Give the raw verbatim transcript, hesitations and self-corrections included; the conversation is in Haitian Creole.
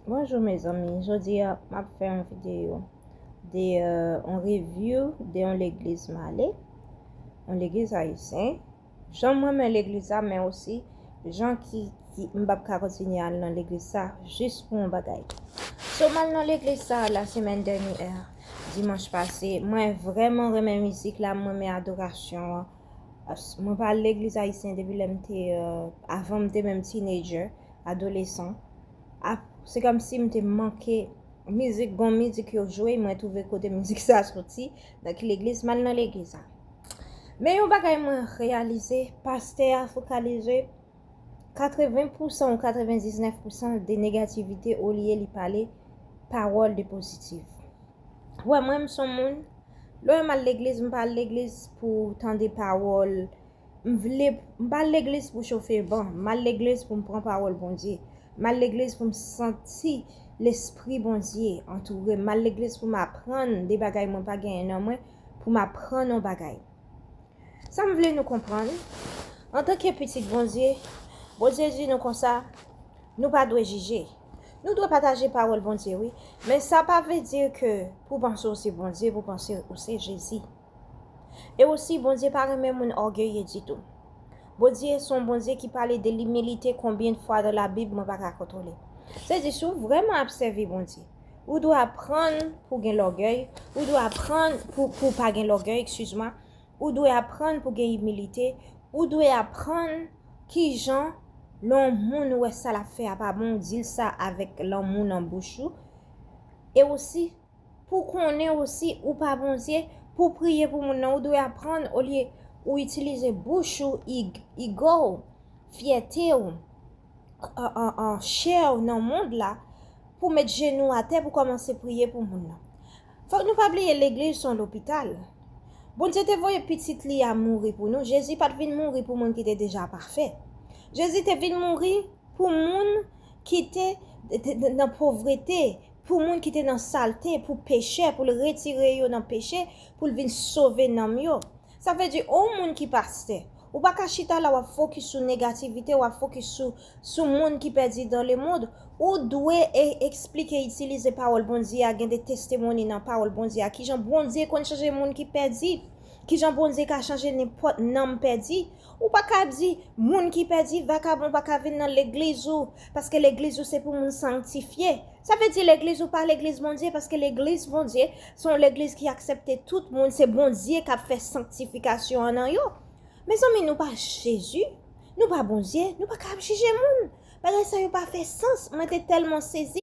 Bonjou mezanmi, jodi a m ap fè yon videyo de euh, yon review de yon legliz m ale, yon legliz ayisyen. Jan m renmen legliz sa, men osi jan ki, ki m p ap ka kontinye al nan legliz sa jis pou yon bagay. So m al nan legliz sa la semèn dènyè, dimanch pase. Mwen vrèman renmen mizik la, m renmen adorasyon an. Mwen pa al legliz ayisyen depi lè m te euh, avan m te menm teenager, adolesan. Se kòmsi m te manke mizik, gon mizik yo jwe, mwen twouve kote mizik sa soti, nan ki legliz m al nan legliz sa. Men yon bagay mwen reyalize, pastè a fokalize katreven pousan ou katrevendiznèf pousan de negativite olye li pale pawòl de pozitif. Wè, mwen m son moun, lè m al legliz, m pa al legliz pou tande pawòl. M vle, m pa al legliz pou chofe ban, m al legliz pou m pran pawòl Bondye. M al legliz pou m santi Lespri Bondye antoure m. M al legliz pou m aprann de bagay mwen pa genyen nan mwen, pou m aprann yon bagay. Sa m vle nou konprann, antanke pitit Bondye, Bondye di nou konsa, nou pa dwe jije. Nou dwe pataje pawòl Bondye, wi. Men sa pa vle di ke pou panse w se Bondye, pou panse ou se Jezi. E osi, Bondye pa renmen moun ògeye ditou. Bondye se yon Bondye ki pale de limilite konbyen fwa nan Labib mwen pa ka kontwole. Se di, si w vrèman ap sèvi Bondye, ou dwe aprann pou gen lògèy, ou dwe aprann pou, pou pa gen lògèy, eskiz mwa, ou dwe aprann pou gen imilite, ou dwe aprann kijan lè yon moun wè sa l ap fè a pa bon, ou di l sa avèk lanmou nan bouch ou. E osi, pou konnen osi ou pa Bondye, pou priye pou moun nan, ou dwe aprann olye ou itilize bouch ou, ig, ego w, fyète w, an, an, an, chè w nan mond la, pou met jenou atè pou kòmanse priye pou moun nan. Fòk nou pa bliye legliz se yon lopital. Bondye te voye pitit li a mouri pou nou. Jezi pa t vin mouri pou moun ki te deja pafè. Jezi te vin mouri pou moun ki te, te, te nan povrete, pou moun ki te nan salte, pou pechè, pou l retire yo nan peche, pou l vin sove nanm yo. Sa vle di, ou moun ki pastè, ou pa ka chita la w ap fokis sou negativite, w ap fokis sou, sou moun ki pèdi dans le monde. Ou dwe e, eksplike, itilize pawòl Bondye a, gen de testimony nan pawòl Bondye a, kijan Bondye konn chanje moun ki pèdi, kijan Bondye ka chanje nenpòt nanm pèdi. Ou pa ka ap di, moun ki pèdi, vakabon pa ka vin nan legliz ou, paske legliz ou se pou moun sanktifye. Sa vle di legliz ou pa legliz Bondye, paske legliz Bondye se yon legliz ki aksepte tout moun, se Bondye k ap fè sanktifikasyon an nan yo. Mezanmi, nou pa Jezi, nou pa Bondye, nou pa ka ap jije moun. Bagay sa yo pa fè sans, mwen te tèlman sezi.